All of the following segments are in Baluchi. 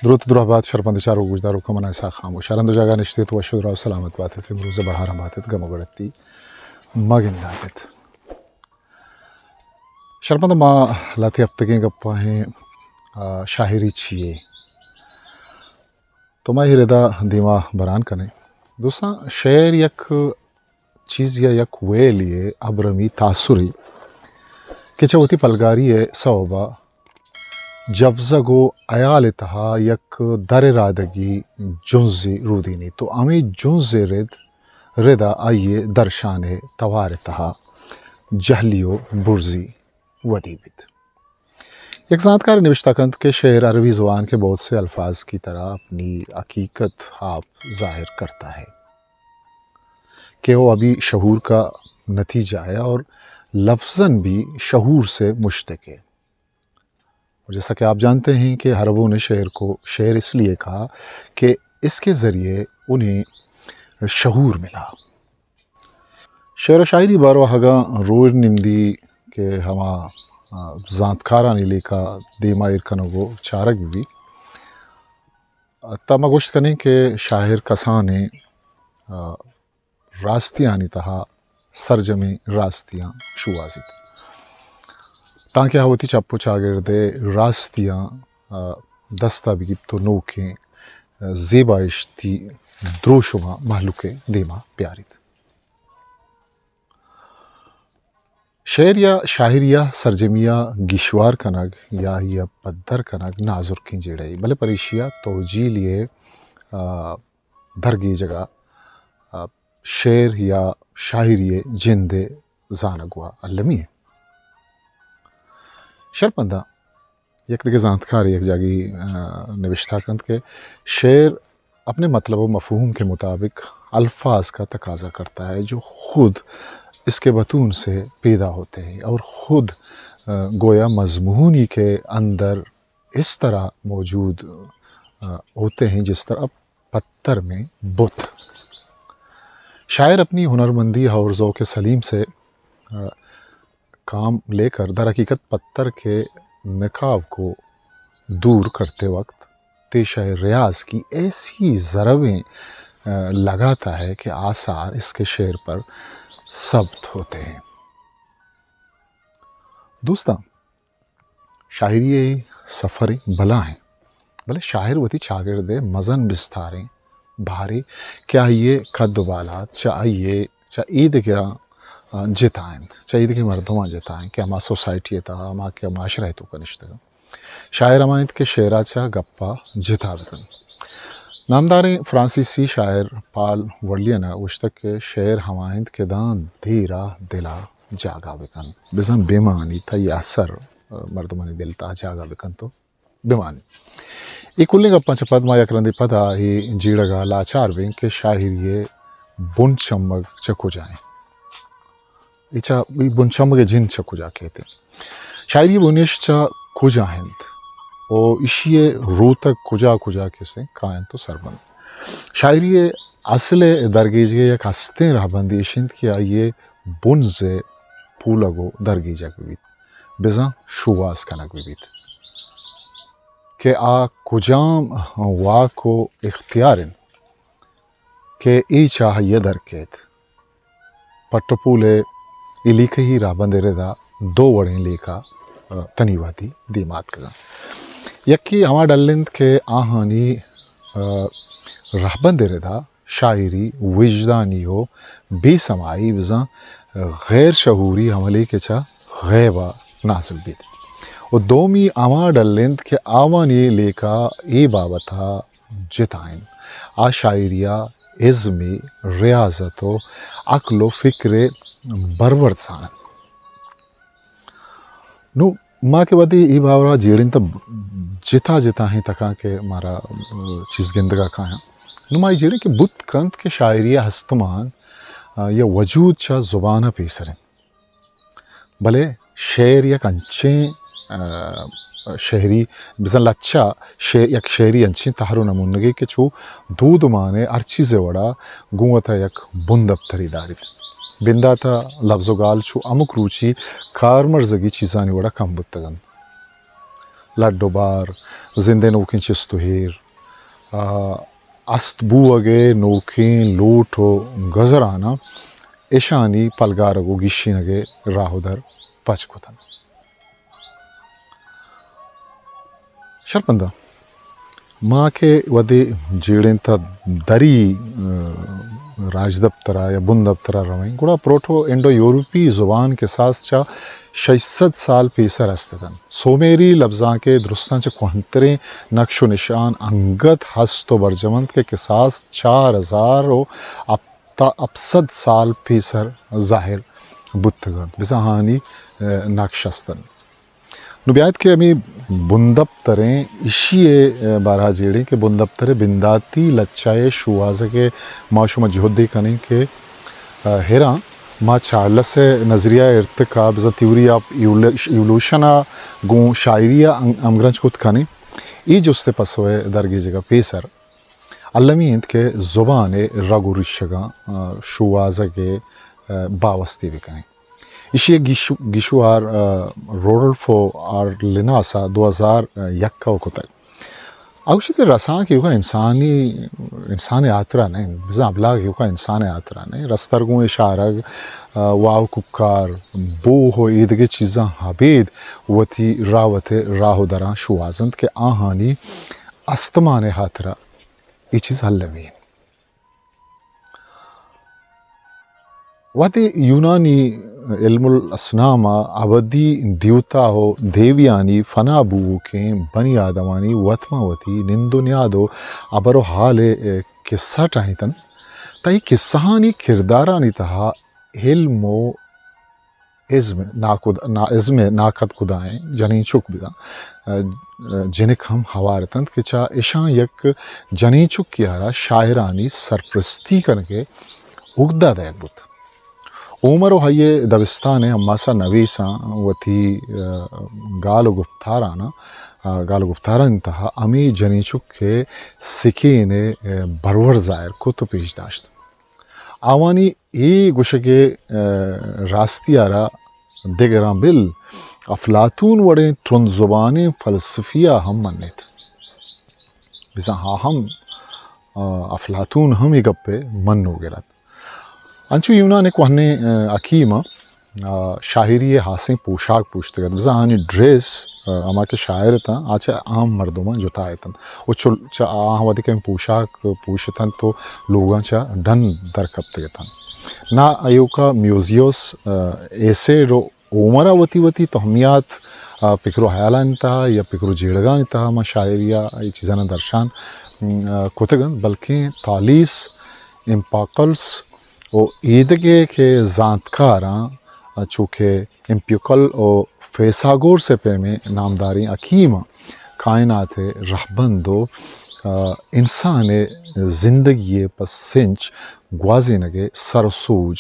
دروت درہ بات شرپند چاروک گوشداروکاں، من اسحاق خاموش۔ ہر ہند و جاگہ نشتیت، وش و درا و سلامت باتیت، امروز بہاراں باتیت، گم و گڑتی مگنداتیت۔ شرپند ما لہتے ہفتگیں گپاں، آ، شاعری چیے؟ تو ما اے ردا دیما بران کنیں۔ دوستاں، شعر یک چیز یا یک ویلی ء ابرمی تاثری کہ چہ وتی پلگاری ء سوبا جبزگ و ہیال ء تہا یک در رادگی جنزے رودینی تو ہمے جنز ء رد، ردا آئی ء درشان ء توار ء تہا جہلی و برزی ودی بیت۔ یک زانتکار نوشتہ کنت کہ شعر عربی زبان کے بہت سے الفاظ کی طرح اپنی حقیقت آپ ظاہر کرتا ہے کہ وہ ابھی شعور کا نتیجہ ہے اور لفظاً بھی شعور سے مشتق ہے۔ اور جیسا کہ آپ جانتے ہیں کہ عربوں نے شعر کو شعر اس لیے کہا کہ اس کے ذریعے انہیں شعور ملا۔ شعر و شاعری باروا اگاں روچ نندی کہ ہما، آ، زانتکارانی لیکہ دیما ایر کنگ و چارگ بہ بی، آ، تا ما گوشت کنیں کہ شاعر کسانیں، آ، راستیانی تہا سرجمیں راستیاں شوہازیت، تانکہ آ وتی چپ و چاگرد ء راستیاں، آ، دستا بگیپت و نوکیں، آ، زیبائشتی دروشماں مہلوک ء دیما بیاریت۔ شعر یا شاعری ء سرجمی ء گیشوار کنگ یا آئی ء پدر کنگ نازرکیں جیڑہ ای، بلے پریشی ء توجیلی ء، آ، درگیجگ ء، آ، شعر یا شاعری ء جند ء زانگ وا المی ء۔ شرپنداں یک دگہ زانتکارے یک جاگہے، آ، نوشتہ کنت کہ شعر اپنے مطلب و مفہوم کے مطابق الفاظ کا تقاضا کرتا ہے جو خود اس کے بطون سے پیدا ہوتے ہیں اور خود، آ، گویا مضمونی کے اندر اس طرح موجود، آ، ہوتے ہیں جس طرح پتھر میں بت۔ شاعر اپنی ہنرمندی اور ذوق سلیم سے، آ، کام لے کر در حقیقت پتھر کے نقاب کو دور کرتے وقت پیشہ ریاض کی ایسی ضربیں، آ، لگاتا ہے کہ آثار اس کے شعر پر ثبت ہوتے ہیں۔ دوستاں، شاعری ء سفر بلاہیں، بلے شاعر وتی چاگرد ء مزن بستاریں بھارے کہ آئی ء قد و بالاد چہ آئی ء چہ ایدگراں، آ، جتا انت، چہ ایدگہ مردماں جتا انت کہ ہما سوسائٹی ء تہا، ہما کہ معاشرہ ء توکا نشتگ انت۔ شاعر ہما انت کہ شعر ء چہ گپ ء جتا بہ کنت۔ نامداریں فرانسیسی شاعر پال ورلین ء گوشتگ کہ شعر ہما انت کہ داں دیر ء دل ء جاگہ بہ کنت، بزاں بہ مانیت، آئی ء اثر مردمانی دل تہا جاگہ بہ کنت و بہ مانیت۔ اے کلیں گپاں چہ پد ما یک رندے پدا اے جیڑگ ء لاچار بیں کہ شاعری ء بن چمگ چہ کجا انت؟ اے چہ، اے بن چمگ ء جند چہ کجا کیت انت؟ شاعری ء بنیش چہ کجا انت؟ و ایشی ء روتگ کجا کجا کسیں کاینت و سربند؟ شاعری ء اصل ء درگیجگ ء یک ہستیں رہبندے ایش انت کہ آئی ء بنز ء پولگ و درگیجگ بہ بیت، بزاں شوہاز کنگ بہ بیت کہ آ کجام واک و اختیار انت کہ اے چہ آئی ء در کیت۔ پٹ و پول ء اے لیکہی رہبند ء ردا دو وڑیں لیکہ، آ، تنی وہدی دیما اتکگ انت۔ یکے ہما ڈل انت کہ آہانی، آ، رہبند ء ردا شاعری وجدانی و بے سمائی بزاں غیر شعوری عملے کہ چہ غیب ء نازل بیت۔ و دومی ہما ڈل انت کہ آوانی لیکہ اے بابت ء جتا انت۔ آ شاعری ء ازمی ریاضت و عقل و فکر ء برورد زاننت۔ نوں ما کہ وھدے اے باور ء جیڑیں تہ جتا جتاھیں تکاں کہ مارا، ء، چیز گندگ ء کایاں۔ نوں ما اے جیڑیں کہ بوت کنت کہ شاعری ء ہستمان، ء، یا وجود چہ زبان ء پیسر انت۔ بلے شعر یک انچیں، ء، شعری بزاں لچہ شعر، یک شعری انچیں تہر و نمونگے کہ چو دود مان ء ہر چیز ء وڑا گوں وتا یک بندپتری داریت۔ بندات ء لبز و گال چو ہمک روچی کارمرزگی چیزانی وڑا کم بوتگ انت۔ لڈ و بار، زند ءِ نوکیں چست و ایر، آ، است بوگ ءِ نوکیں لوٹ و گزراناں اشانی پلگارگ و گیشینگ ءِ راہ و در پچ کتنت۔ شرپنداں، ما کہ وھدے جیڑینتہ دری، آ، راجدپتر ءَ یا بندپتر ءَ رویں، گڑا پروٹو انڈو یورپی زبان کساس چہ شش سد سال پیسر است اتنت۔ سومیری لبزانک ءِ درستاں چہ کوہنتریں نقش و نشان انگت ہست و برجم انت کہ کساس چار ہزار و ہپت، ہپت سد سال پیسر ظاہر بوتگ انت۔ بزاں آہانی، آ، نقش است انت۔ نوں بیایت کہ ہمے بندپتریں ایشی ءِ بارہ ءَ جیڑیں کہ بندپتر ءِ بنداتی لچہ ءِ شوہازگ ءَ ما شما جہدے کنیں کہ، آ، ہیراں ما چارلس ءِ نظریہ ءِ ارتکا بزاں تھیوری آف ایولوشن ءَ گوں شاعری ءَ ہم-، ہمگرنچ کت کنیں۔ اے جست ءِ پسو ءِ درگیجگ ءَ پیسر المی انت کہ زبان ءِ رگ و ریشگاں، آ، شوہازگ ءِ، آ، باوستی بکنیں۔ ایشی ءِ گیشو-، گیشوار، آ، روڈولفو آرلیناس ءَ دو ہزار یک ءَ کتگ۔ آ گوشی کہ رسانک ایوکا انسانی، انسان ءِ ہاترا نہ انت، بزاں ابلاغ ایوکا انسان ءِ ہاترا نہ انت۔ رستر گوں اشارگ، آ، واو کوکار، بوہ و ایدگہ چیزاں ابید وتی راوت ءِ راہ و دراں شوہاز انت کہ آہانی استمان ءِ ہاترا اے چیز المی انت۔ وہدے یونانی علم الاصنام ءَ ابدی دیوتا و دیویانی فنا بوؤکیں بنی آدمانی وت ماں وتی نند و نیاد و ہبر و حال ءِ کسہ ٹاہینتنت، تہ اے کسہانی کردارانی تہا علم و ازم ناکد-، نا-، ازم ناکد کدائیں جنین چک بزاں، آ، آ، جنک ہم ہوار اتنت کہ چہ اشاں یک جنین چکے ءَ را شاعرانی سرپرستی کنگ ءِ اگدہ دئیگ بوت۔ عمر و آئی ءِ دبستان ءِ اماسا نویساں وتی، آ، گال و گپتاراناں، آ، گال و گپتارانی تہا ہمے جنین چک ءِ سکین ءِ، آ، برور ظاہر کت و پیش داشت۔ آوانی اے گوشگ ءِ، آ، راستی ءَ را دگراں بل افلاطون وڑیں ترند زبانیں فلسفی ءَ ہم منیت۔ بزاں آ ہم، آ، افلاطون ہم اے گپ ءِ منوگر ات۔ انچو یونان ءِ کوہنیں، آ، حکیماں، آ، شاعری ءِ ہاسیں پوشاک پوشتگ ات۔ بزاں آہانی ڈریس، آ، ہما کہ شاعر اتاں، آ چہ عام مردماں جتا اتنت۔ و چل-، چہ آہاں وھدے کہ پوشاک پوش اتنت تو لوگاں چہ ڈن در کپتگ اتنت۔ نا ایوکا میوزیوس، آ، ایسیڈ و ہومر ءَ وتی وتی توہمیات، آ، پکر و ہیالانی تہا یا پکر و جیڑگانی تہا ما شاعری ءَ اے چیزاناں درشان، م، آ، کتگ انت، بلکیں تالیس، امپاکلس و ایدگہ کہ زانتکاراں، آ، چو کہ امپیوکل و فیثاگورس ءِ پیمیں نامداریں حکیماں کائنات ءِ رہبند و، آ، انسان ءِ زندگی ءِ پہ سنچ گوازینگ ءِ سر و سوج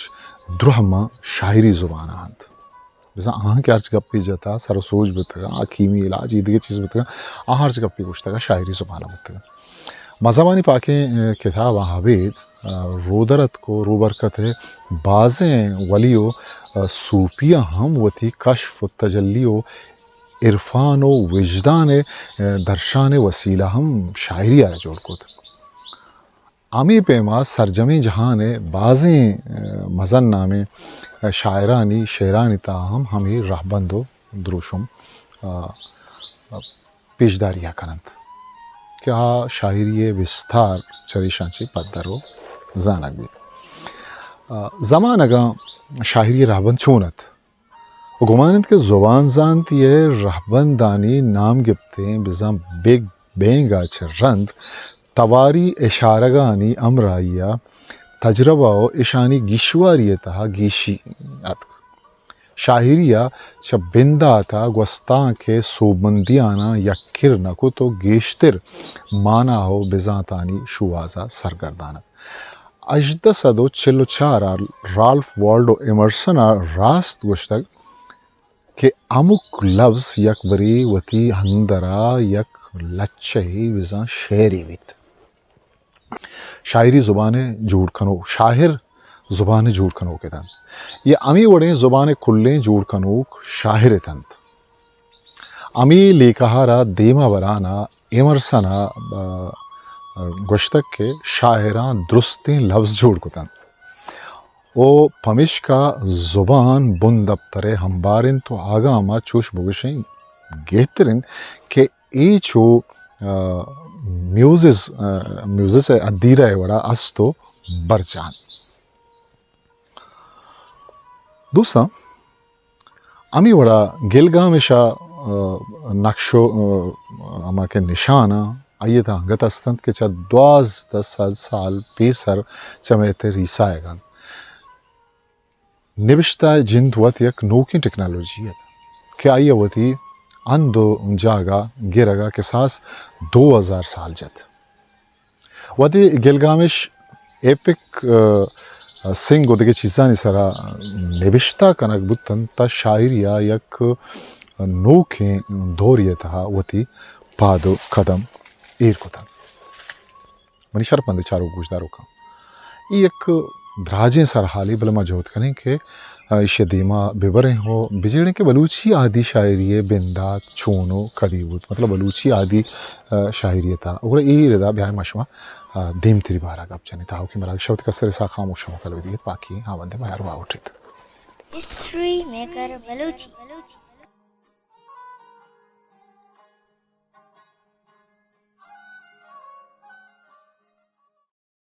درہماں شاعری زبان ءَ انت۔ بزاں آہاں کہ ہرچ گپے جتا، سر و سوج بوتگاں، حکیمی علاج، ایدگہ چیز بوتگاں، آہاں ہرچ گپے گوشتگاں، شاعری زبان ءَ بوتگاں۔ مزہبانی پاکیں، آ، کتاباں ابید، آ، رودر اتک و روبر کت ءِ بازیں ولی و، آ، صوفیاں ہم وتی کشف و تجلی و عرفان و وجدان ءِ، آ، درشان ءِ وسیلہ ہم شاعری ءَ را جوڑ کت۔ ہمے پیما سرجمیں جہان ءِ بازیں، آ، مزن نامیں، آ، شاعرانی شعرانی تہا ہم ہمے رہبند و دروشم، آ، آ، پیشداری ءَ کن انت کہ آ شاعری ءِ بستار چریشاں چہ پدر و زانگ بیت۔ آ، زمانگاں شاعری ءِ رہبند چون ات؟ و گمان انت کہ زبان زانتی ءِ رہبندانی نام گپتیں بزاں بگ بینگ ءَ چہ رند تواری اشارگانی ہمراہی ءَ تجربہ و اشانی گیشواری ءِ تہا گیشی اتک۔ شاعری ءَ چہ بندات ءَ گوستانک ءِ سوبمندیاناں یک کر نہ کت و گیشتر مانا و بزانتانی شوہاز ءَ سرگردان ات۔ ہژدہ سد و چل و چار ءَ رالف والڈو ایمرسن ءَ راست گوشتگ کہ ہمک لبز یک برے وتی اندر ءَ یک لچہے بزاں شعرے بیت۔ شاعری زبان ءِ جوڑ کنوک، شاعر زبان ءِ جوڑ کنوک اتنت۔ یا ہمے وڑیں زبان ءِ کلیں جوڑ کنوک شاعر اتنت۔ ہمے لیکہ ءَ را دیما بران ءَ ایمرسن ءَ، آ، آ، گوشتگ کہ شاعراں درستیں لبز جوڑ کتنت۔ او پمیشکا زبان بندپتر ءِ ہمبار انت و آ گام ءَ چوش بگوشیں گہتر انت کہ اے چو، آ، میوزز، آ، میوزز ءِ ادیرہ ءِ وڑا است و برجاہ انت۔ دوستاں، ہمے وڑا گلگامش ءِ، آ، نقش و، آ، ہما کہ نشاناں آئی ءِ تہا انگت است انت کہ چہ دوازدہ سد سال پیسر چہ مئے تہ ریسائگ انت۔ نبشتہ ءِ جند وت یک نوکیں ٹیکنالوجی ات کہ آئی ءَ وتی ہند و جاگہ گرگ ءَ کساس دو ہزار سال جت۔ وہدے گلگامش ایپک، آ، سنگ و دگہ چیزانی سرا نبشتہ کنگ بوت انت، تہ شاعری ءِ یک نوکیں دورے ءِ تہا وتی پاد و قدم ایر کت انت۔ منی شرپمندیں چاروک گوشداروکاں، اے یک دراجیں سرحالے، بلے ما جہد کنیں کہ، آ، ایشی ءَ دیما ببریں و بجیڑیں کہ بلوچی آدی شاعری ءِ بندات چون و کدی بوت، مطلب بلوچی آدی، آ، شاعری ءِ تہا۔ گڑا اے ردا بیائیں ما شما، آ، دیمتری بارا گپ جنیں۔ تاوکیں مراگش ءَ وتی کستر اسحاق خاموش ءَ موکل بدیت، باقی ہاوند میار باہوٹ ایت۔ History maker Balochi.